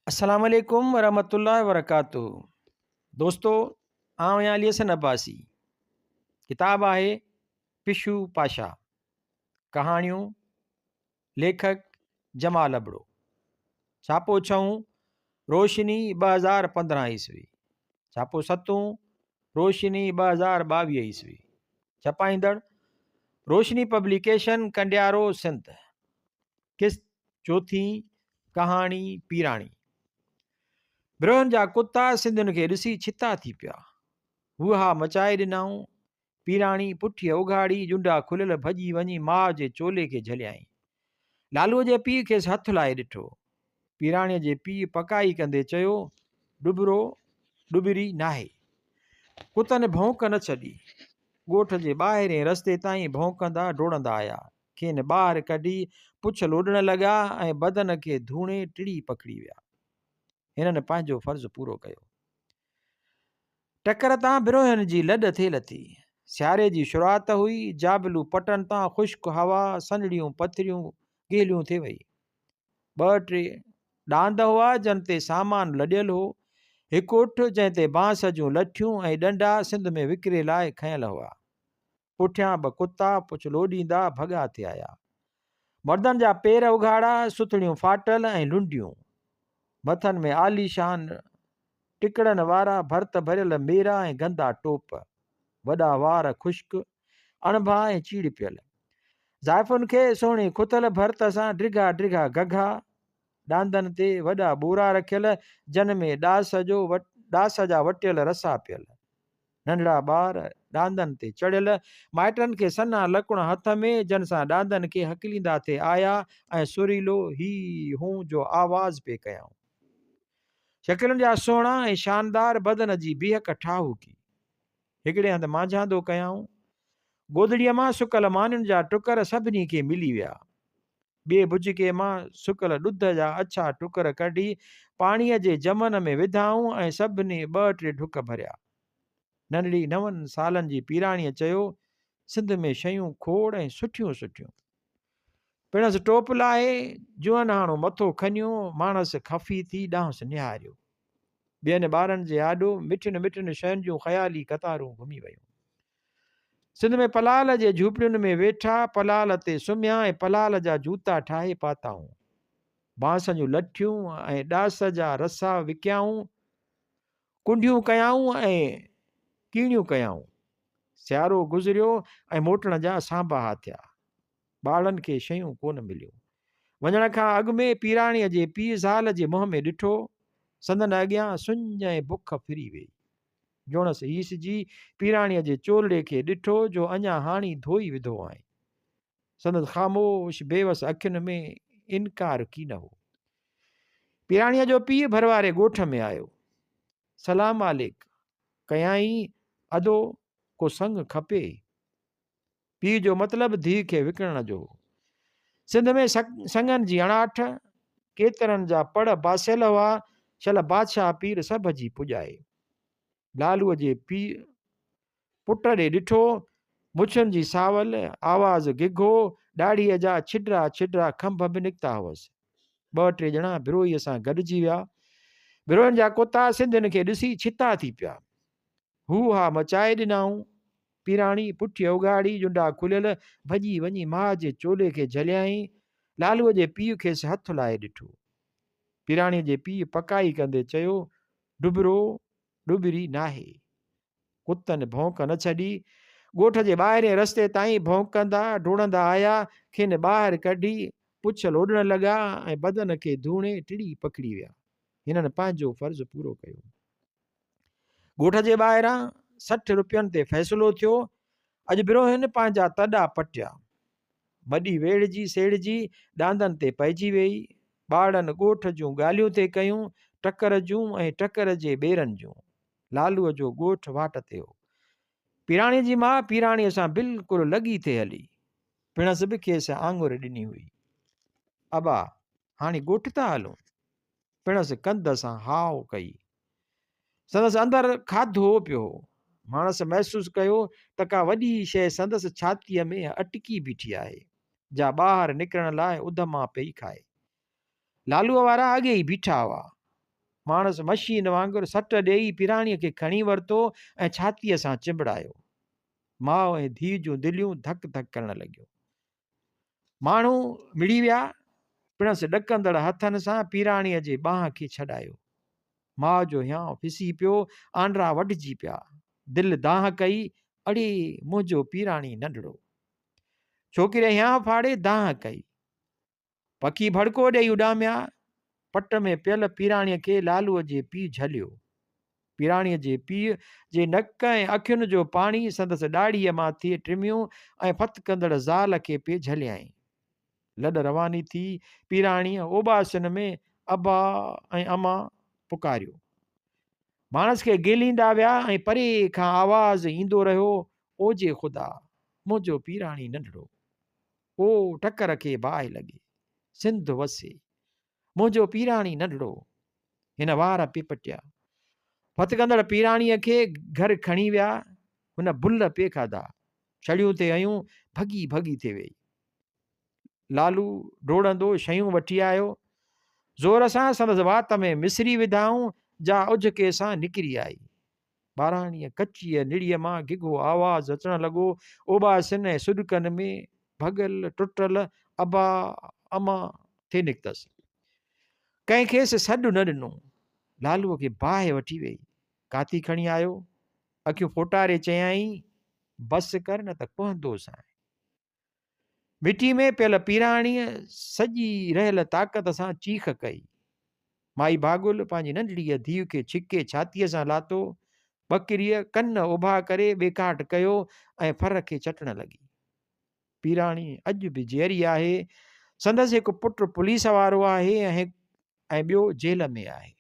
السلام عليڪم ورحمة الله وبرڪاته دوستو آئون آهيان علي حسن عباسي ڪتاب آهي پشو پاشا ڪهاڻيون ليکڪ جمال ابڙو ڇاپو ڇهون روشني 2015 عيسوي ڇاپو ستون روشني 2022 عيسوي ڇپائيندڙ روشني پبليڪيشن ڪنڊيارو سنڌ قسط چوٿين ڪهاڻي پيراڻي. بروهين جا ڪتا سنڌين کي ڏسي ڇتا ٿي پيا. هوها مچائي ڏنائون. پيراڻي پٺيء اگهاڙي، ڄنڊا کليل ڀڄي وڃي ماء جي چولي کي جهليائين. لالوء جي پيء کيس هٿ لائي ڏٺو. پيراڻيء جي پيء پڪائي ڪندي چيو، ڏٻرو ڏٻري ناهي. ڪتن ڀونڪ نه ڇڏي. ڳوٺ جي ٻاهرين رستي تائين ڀونڪندا ڊوڙندا آيا. کين ٻاهر ڪڍي پڇ لوڏڻ لڳا ۽ بدن کي ڌوڻي ٽڙي پکڙي ويا. هنن پنهنجو فرض پورو ڪيو. ٽڪر تان بروهين جي لڏ ٿي لٿي. سياري جي شروعات هئي، جابلو پٽن تان خشڪ هوا سنهڙيون پٿريون گهليون ٿي وئي. ٻه ٽي ڏاند هئا جن تي سامان لڏيل هو. هڪ اٺ جنهن تي بانس جون لٺيون ۽ ڏنڊا سنڌ ۾ وڪري لاء کنيل هئا. پٺيان به ڪتا پڇ لوڏيندا ڀڳا ٿي آيا. مردن جا پير اگهاڙا، سٿڻيون ڦاٽل ۽ لنڊيون. مٿن ۾ عاليشان ٽڪڙن وارا ڀرت ڀريل ميرا ۽ گندا ٽوپ. وڏا وار خشڪ، اڻڀا ۽ چيڙ پيل. زائفن کي سهڻي کٿل ڀرت سان ڊگها ڊگها گگها. ڏاندن تي وڏا ٻورا رکيل، جن ۾ ڏاس جا وٽيل رسا پيل. ننڍڙا ٻار ڏاندن تي چڙهيل، مائٽن کي سنها لڪڻ هٿ ۾، جن سان ڏاندن کي هڪليندا ٿي آيا ۽ سريلو هي هون جو آواز پئي ڪيائون. شڪلين جا سهڻا ۽ شاندار بدن جي بيهڪ ٺاهوڪي. هڪڙي هنڌ مانجهاندو ڪيائون. گودڙيء مان سڪل مانين جا ٽڪر سڀني کي ملي ويا. ٻئي بجڪي مان سڪل ڏڌ جا اڇا ٽڪر ڪڍي پاڻيء جي جمن ۾ وڌائون ۽ سڀني ٻه ٽي ڍڪ ڀريا. ننڍڙي نون سالن جي پيراڻيء چيو، سنڌ ۾ شيون کوڙ ۽ سٺيون سٺيون. پڻس ٽوپ لاهي، جوئنهاڻو مٿو کنيو، ماڻس خفي ٿي ڏانهس نهاريو. ٻين ٻارن جي آڏو مٺين مٺين شين جون خيالي قطارون گهمي ويون. سنڌ ۾ پلال جي جهوپڙين ۾ ويٺا، پلال تي سمهيا ۽ پلال جا جوتا ٺاهي پاتائون. بانس جون لٺيون ۽ ڏاس جا رسا وڪيائون، ڪنڍيون ڪيائون ۽ ڪيڻيون ڪيائون. سيارو گذريو ۽ موٽڻ جا سانباها ٿيا. ٻارڙن کي شيون ڪونه مليون. وڃڻ کان اڳ ۾ پيراڻيء جي پيء زال جي منهن ۾ ڏٺو. سندن اڳيان سڃ ۽ بک ڦري ويئي. جوڻس هيسجي پيراڻيء جي چولڙي کي ڏٺو جو اڃا هاڻي ڌوئي وڌو هئائين. سندس خاموش بيوس اکين ۾ انڪار ڪين هو. پيراڻيء جو پيء ڀرواري ڳوٺ ۾ آيو. سلام عليڪ ڪيائين، ادو ڪو سڱ کپي؟ پيء جو مطلب ڌيء کي وڪڻڻ جو هو. سنڌ ۾ سڱن جي اڻاٺ، ڪيترن جا پڙ باسيل هئا، شل بادشاهه پير سڀ جي پڄائي. لالوء جي پيء پٽ ڏي ڏٺو، مڇن جي ساول، آواز گگهو، ڏاڙهيء جا ڇڊرا ڇڊرا کنڀ به نڪتا هئس. ٻه ٽي ڄڻا بروهيء سان گڏجي ويا. بروهين جا ڪتا سنڌين کي ڏسي ڇتا ٿي پيا. هو ها مچائي ڏنائون. پيراڻي پٺيء اگهاڙي، ڄنڊا کليل، ڀڄي وڃي ماء جي چولي کي جهليائين. لالوء جي پيء کيس هٿ لائي ڏٺو. پيراڻيء جي پيء پڪائي ڪندي چيو، ڏٻرو ڏٻري ناهي. ڪتن ڀونڪ نه ڇڏي. ڳوٺ جي ٻاهرين رستي تائين ڀونڪندا ڊوڙندا آيا. کين ٻاهر ڪڍي پڇ لوڏڻ لڳا ۽ بدن کي ڌوڻي ٽڙي پکڙي ويا. هنن پنهنجو فرض پورو ڪيو. ڳوٺ جي ٻاهران 60 روپين تي فيصلو ٿيو. اڄ بروهين پنهنجا تڏا پٽيا. مڏي ويڙهجي سيڙهجي ڏاندن تي پئجي ويئي. ٻارڙن ڳوٺ جون ڳالهيون ٿي ڪيون، ٽڪر جون ۽ ٽڪر جي ٻيرن جون. لالوء جو ڳوٺ واٽ تي هو. پيراڻيء جي ماء پيراڻيء سان بلڪل لڳي ٿي هلي. پڻس به کيس آڱر ڏني هئي. ابا، هاڻي ڳوٺ ٿا هلون؟ پڻس ڪنڌ سان هائو ڪئي. سندس اندر کاڌو پيو هو. ماڻس محسوس ڪيو ته ڪا وڏي شيء سندس ڇاتيء ۾ اٽڪي بيٺي آهي، جا ٻاهر نڪرڻ لاء اڌما پئي کائي. لالوء وارا اڳي ئي بيٺا هئا. ماڻس مشين وانگر سٽ ڏيئي پيراڻيء کي کڻي ورتو ۽ ڇاتيء سان چنبڙايو. ماء ۽ ڌيء جون دليون ڌڪ ڌڪ ڪرڻ لڳيون. ماڻهو مڙي ويا. پڻس ڏڪندڙ هٿن سان پيراڻيء جي ٻانهن کي ڇڏايو. ماء جو هيانء ڦسي پيو، آنڊرا وڍجي پيا. دل دانهن ڪئي، اڙي منهنجو پيراڻي ننڍڙو. ڇوڪريء هيانء ڦاڙي دانهن ڪئي. پکي ڀڙڪو ڏيئي اڏاميا. پٽ ۾ پيل پيراڻيء کي لالوء جي پيء جهليو. پيراڻيء جي پيء جي نڪ ۽ اکين جو پاڻي سندس ڏاڙهيء مان ٿي ٽميو ۽ ڦٿڪندڙ زال کي پئي جهليائين. لڏ رواني ٿي، پيراڻيء اوٻاسين ۾ ابا ۽ امان پڪاريو. ماڻس کي گهليندا ويا ۽ پري کان آواز ايندو رهيو، او جي خدا! منهنجو پيراڻي ننڍڙو. او ٽڪر کي باهه لڳي، سنڌ وسي. منهنجو پيراڻي ننڍڙو. هن وار پي پٽيا. ڦٿڪندڙ پيراڻيء کي گهر کڻي ويا. هن بل پي کاڌا. ڇڙيون تي هنيون، ڀڳي ڀڳي ٿي ويئي. لالو ڊوڙندو شيون وٺي آيو. زور سان سندس وات ۾ مصري وڌائون، جا اجهڪي سان نڪري آئي. ٻاراڻيء ڪچيء نڙيء مان گگهو آواز اچڻ لڳو، اوٻاسين ۽ سڏڪن ۾ ڀڳل ٽٽل ابا اما ٿي نڪتس. ڪنهن کيس سڏ نه ڏنو. لالوء کي باهه وٺي ويئي. ڪاتي کڻي آيو. اکيون ڦوٽاري چيائين، بس ڪر نه ته ڪهندوسانء. مٽي ۾ پيل پيراڻيء سڄي رهيل طاقت سان چيخ ڪئي. مائي ڀاڳل پنهنجي ننڍڙيء ڌيء کي ڇڪي ڇاتيء سان لاتو. ٻڪريء ڪن اڀا ڪري ٻيڪاٽ ڪيو ۽ ڦر کي چٽڻ لڳي. پيراڻي اڄ به جيئري آهي. سندس هڪ پٽ پوليس وارو آهي ۽ ٻيو جيل ۾ آهي.